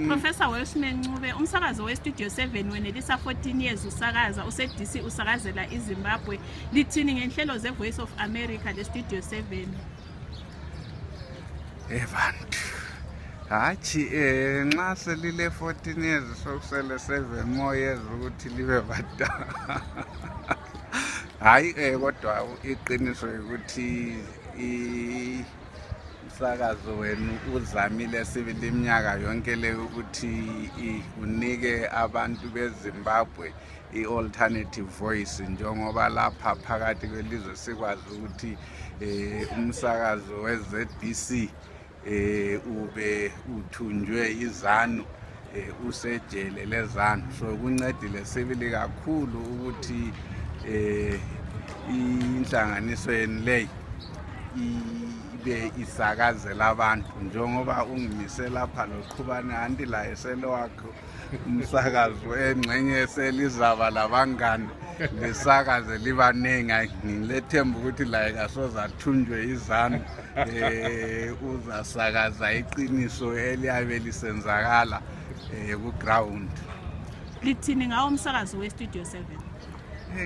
Professor Welshman Ncube, umsakazo we-Studio 7 wenelisa 14 years usakaza use-DC usakazela iZimbabwe. Lithini ngenhlelo ze-Voice of America le-Studio 7? Evantu hachi nxa selile 14 years sokusele 7 more years ukuthi libe badala. Hayi kodwa iqiniso ukuthi umsakazo wenu uzamile sibili iminyaka yonke le ukuthi unike abantu beZimbabwe i-alternative voice, njengoba lapha phakathi kwelizwe sikwazi ukuthi umsakazo we-ZBC ube uthunjwe iZanu usejele leZanu. So kuncedile sibili kakhulu ukuthi inhlanganiso yeni le ibe isakazela abantu, njengoba ungimise lapha loqhubane anti la eselo wakho umsakazo engcenye selizaba labangani lesakaze libanenga. Ngilethemba ukuthi la ekasoza thunjwe iZanu uzasakaza iqiniso eliyabe lisenzakala ku ground. Lithini ngawo umsakazo we-Studio 7?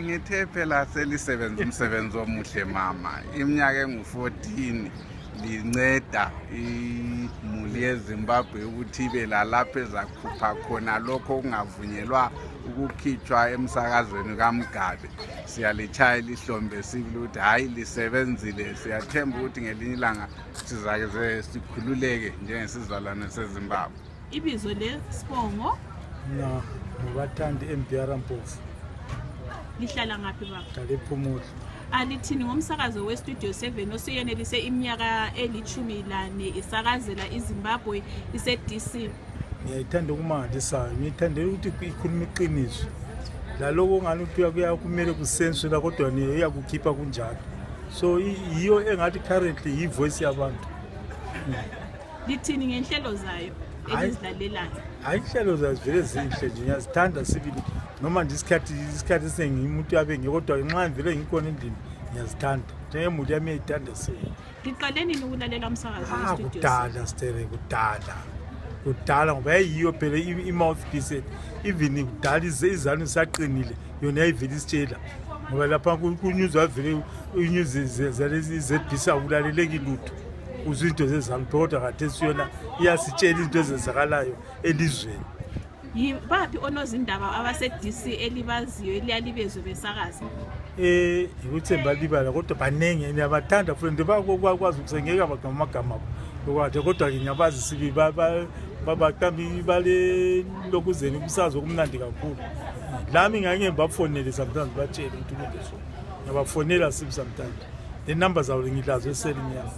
Ngithe phela selisebenza umsebenzi omuhle mama, iminyaka engu-14 linceda imuli yeZimbabwe ukuthi ibe lalapho ezakhupha khona lokho kungavunyelwa ukukhitshwa emsakazweni kaMgabe. Siyalichaya lihlombe sibili ukuthi hayi lisebenzile. Siyathemba ukuthi ngelinye ilanga sizake sikhululeke njengesizalwane seZimbabwe. Ibizo lesibongo? No, ngobathandi eMbiara Mpofu. Lihlala ngaphi baba? Dala ePhumulo. Alithini ngomsakazo we-Studio 7 osuyenelise iminyaka eli-14 isakazela iZimbabwe ise-DC? Ngiyayithanda ukumangalisayo, ngiyithanda ukuthi ikhuluma iqiniso. Laloko ngani ukuthi kuyakumele kusensula kodwa niyo iyakukhipha kunjalo. So yiyo engathi currently yi-voice yabantu. Lithini ngenhlelo zayo elizidlalelayo? Hayi, inhlelo zayo vele zinhle nje, ngiyazithanda sibili. Noma nje isikhathi sengimuntu yabe kodwa nxa ngivele ngikhona endlini ngiyazithanda. Njengemuli yami iyayithanda sibili. Liqale nini ukulalela umsakazo we-Studio 7? Kudala Stere, kudala ngoba yayiyo phela i-mouthpiece. Even kudala iZanu isaqinile yona yayivele isitshela, ngoba lapha kunews wavele inews zalezi ZBC akulaleleki lutho uzinto zeZanu kodwa khathesi yona iyasitshela izinto ezenzakalayo elizweni. Baphi onozindaba abase-DC elibaziyo eliyalibezwe besakaza? Ikuthemba libala kodwa banenge niyabathanda futhi bakwazi ukusengeka amagama lokade, kodwa ngiyabazi sibi babaqambi bale lokuzeni umsazo kumnandi kakhulu. Lami ngake bafonele sometimes batshele ukuthi uneso, ngiyabafonela sibi sometimes. The numbers zawo ngilazo eselini yami.